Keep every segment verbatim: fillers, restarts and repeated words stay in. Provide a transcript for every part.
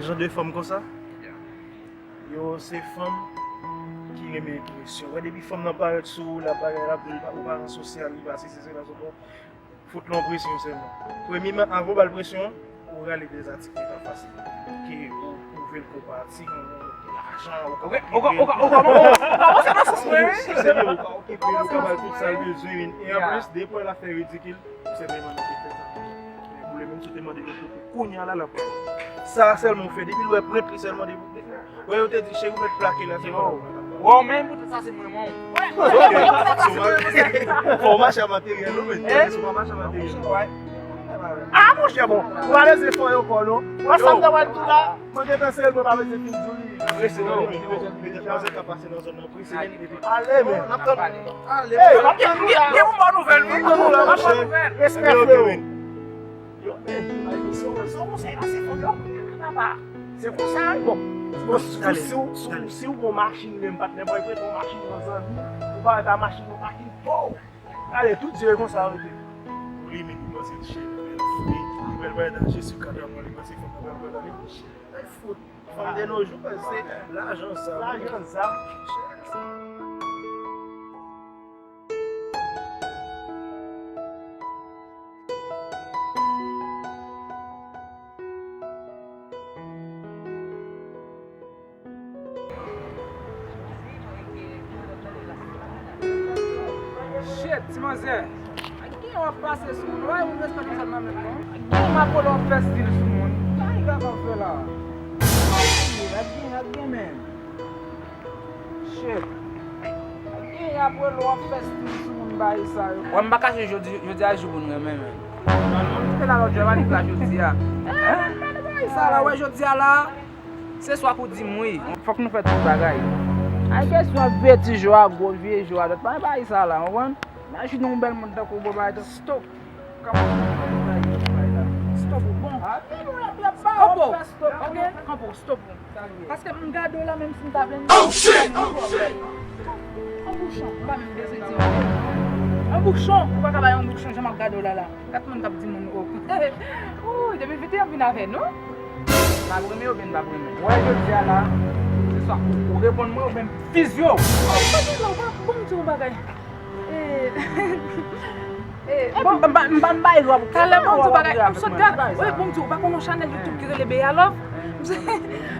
Jan de fanm konsa, yo se fanm ki renmen presyon. Wè, depi fanm nan parèt sou ou, l ap bagay, l ap di w ou pa nan sosyal, li pa sesi, sela, sou bon. Fout li yon presyon sèlman. Premyèman, avan w ba l presyon an, ou rale de zatik ki ta fasil. Ke ou pwouve l ke w pa ti, ou gen lajan, ou ka Ou ka- ou ka- ou ka- ou ka- ou ka- ou ka- ou ka- Se ou, se ou, ou ka okipe l, ou ka ba l tout sa l bezwen, e anplis, depi w al fè ridikil, ou se menm moun ki fè sa. Men pou li menm, si w te mande l pou kounye a la, l ap ba w. Sa sèlman w fè, depi l wè prent li sèlman, depi Wè, yo te di, cheri, ou mèt plake la, se Yo. Bon. Wè, w menm pou tout sa, se mwen, mwen. Fò w mache a materyèl, ou menm. Hein? Fò w mache a materyèl. Ah, monchè, bon. Ou pa bezwen fò yo kò, non. Mwen, sa m ta pral di w la, mwen gentan serye l, mwen pa bezwen fin di w li. Prese, non, men, men, men, demoiselle ka pase nan zòn nan, prese, men, depi. Ale, men. N ap tann. Ale, Hey, men. N ap tann ou la. Gen, gen, gen yon bon nouvèl, wi. N ap tann ou la, monchè. Respè, freo. Yo, men, se yon, se yon konsèy la, se fò yo. Papa. Se konsa, wi, bon. Bon, si, si, si, si, si w gon machin menm, patnè, bòy, prete yon machin yon zanmi, ou pa wè ta machin yon pakin, pow! Ale, tout zye konsa yo te. Pou li menm, li panse l chè, li bèl, li bèl bagay nan je sou kadran mwen, li panse fanm nan bèl bagay nan je. Ay fout, fanm de nos jours, se lajan sa. Lajan sa. Shit, ti manzè. Ak gen w ap pase sou moun, wè, ou respè konsa nan men non. Ak gen w ap fè stil sou moun. Sa yon gad ap fè la. Ak gen, ak gen, men. Shit. Gen y ap rele w ap fè stil sou moun bagay sa yo. Wè, m pa kache jodi, jodi a jou pou n renmen, men. Mwen te la lòt jou, m annik la jodi a. Eh, men bagay sa la, wè, jodi a la, se swa pou di m wi. Fòk nou fè tout bagay. Ay kesyon ap vye ti jou a, gwo vye jou a, dòt pa bagay sa la, w konprann? Imajine yon bèl moun tankou w, bon bagay, stop. Stop ou, bon. Kanpe w, ok? Kanpe w, stop ou. Paske m gade w la, menm si m ta vle, m Oh, shit! Oh, shit! Yon bouchon, ou pa menm bezwen di yon bouchon. Ou pa ka bay yon bouchon, jan m ap gade w la, la. Gad moun k ap di moun, oh. Ooh, depi vite yon vin avè nou. M ap renmen oubyen m p ap renmen. Wè, jodi a la, se swa ou, ou reponn mwen oubyen m fizye w. Ou pa gen la, ou pa bon m di yon bagay. Eh, eh, bon, m pa, m pa, m pa bay lwa pou talè, bon, m di w bagay, m sot gade, wi, bon, m di w, ou pa konn yon chanèl YouTube ki rele Bea Love?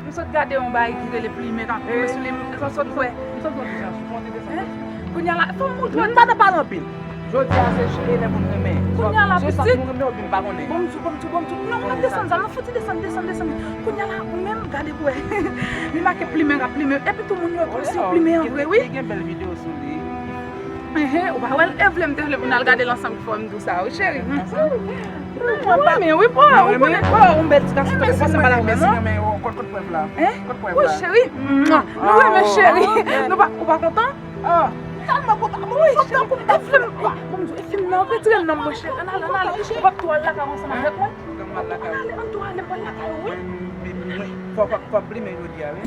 M sot gade yon bagay ki rele Plimen k ap plimen sou li, m sot wè. M sot wè deja, fò w te desann. Hein? Kounye a la, fò m montre w. M pa nan pale anpil. Jodi a se chile lè moun renmen. Kounye a la, pitit. Se sa moun renmen oubyen m pa konnen. Bon, m di w, bon, m di w, bon, m di w. Non, m ap desann sa, non, fò w te desann, desann, desann. Kounye a la, ou menm, gade pou wè. Li make Plimen k ap plimen. Epi tou moun yo kòmsi yo plimen an vre, wi. Li gen bèl videyo sou li. Enhen, ou pa wè l, e vle m te vle pou n al gade l ansanm ki fè m di w sa, wi, cheri. Mwen renmen, wi, bro, ou konnen, bro, ou bèl ti gason, ou panse m pa renmen, non? Hein? Wi, cheri. Nou renmen, cheri. Nou pa, ou pa kontan? Tèlman kontan. Wi, cheri, ou te vle m, bon, m di w, e fim nan, retire l nan mwen, cheri. Ann ale, ann ale. Ou p ap tou al lakay ou ansanm avèk mwen? Ann ale, ann tou ale, m pral lakay ou, wi. Fò, fò, fò m plimen jodi a, wi.